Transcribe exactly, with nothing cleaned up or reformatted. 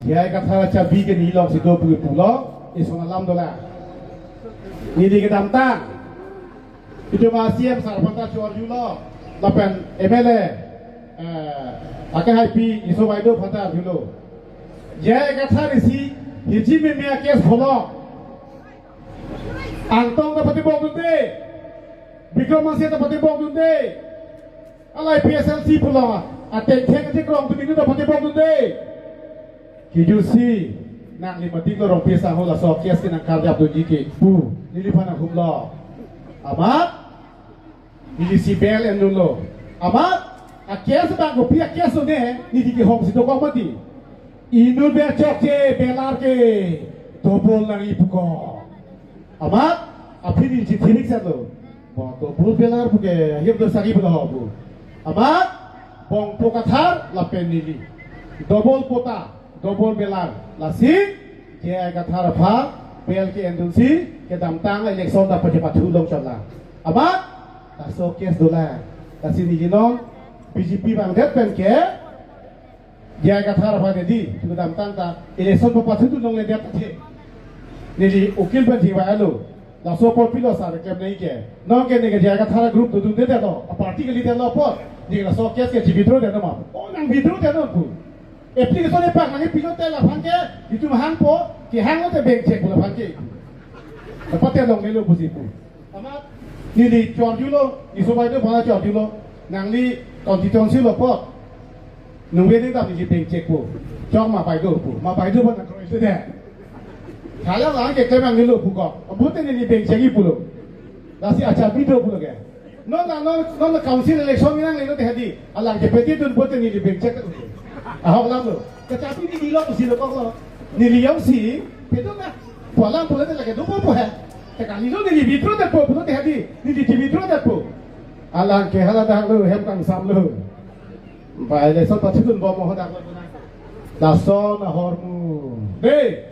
J I Kathar achabi ke neli alongsi do pu pulo, ison alam dolang. Neli kedamtang itum a-C M sir aphanta chorjulo, lapen M L A, eh, akehaipi Riso Baideo aphanta arjulo. J I Kathar isi hiji meme a-case follow. Angtong ta patibok dunde. Bikram Hanse ta patibok dunde. Alai P S L C pulo, ateng theng aji krong tu minu ta patibok dunde. Kiju si, nangli matik lo Rongpi asangho, laso case ke nangkarjap dunji ke pu, neliphan nanghumlo. Amat, nelisi bail endunlo. Amat, a-case abang kopi a-case lo ne, neli kehongsi dokok mati. Inut ber chokche, belar ke, double nangji puko. Amat, aphi neli chithirik sat lo. Bo double belar puke, ahem do sagi pulo ho pu. Amat, Bongpo Kathar lapen neli. Double pota, double belar. Lasi, J I Kathar aphan, bail ke-endunsi, kedamtang election ta pachepathu longchotlang. Amat, laso case dolang. Lasi neli non, B J P abang det pen ke, J I Kathar aphan neli, kedamtang ta, election papathudun longledet athe. Neli ukil pen jiwa alo. Laso apot pilo sir keklem nangji ke. Non ke neke J I Kathar group dodundedetlo. A-party kalidet lo apot. Neke laso case ke chi-withdraw det non ma. O nang-withdraw det non pu. Application epak nangkepilo te laphan ke, itum hangpo, kehang lote bank check pu laphan ke. Dapat te longlelo pusi pu. Amat, neli chorjulo, Riso Baideo aphan chorjulo, nangli constituency lo apot. Nungve ding ta neli bank check pu. Chok ma Baideo pu. Ma Baideo aphan nangkroise de. Hala lang keklem nangnelo puko. Abute neli bank check-ji pulo. Lasi achabi do pulo ke. Non na non non council election nanglelote hadi. Alang kepeti dun pute neli bank check. Ahok alam lo. Kechabi neli lo pusi dokoklo. Neli jongsi, pedo na. Pu alam pulote lake dopo pu he. Te kalilo neli withdraw detpo pulote hadi, neli chi-withdraw detpo. Alang ke hala dak lo, hem kangsam lo. Ba election pathudunbom ho dak lo. Lason ahormu. Dei,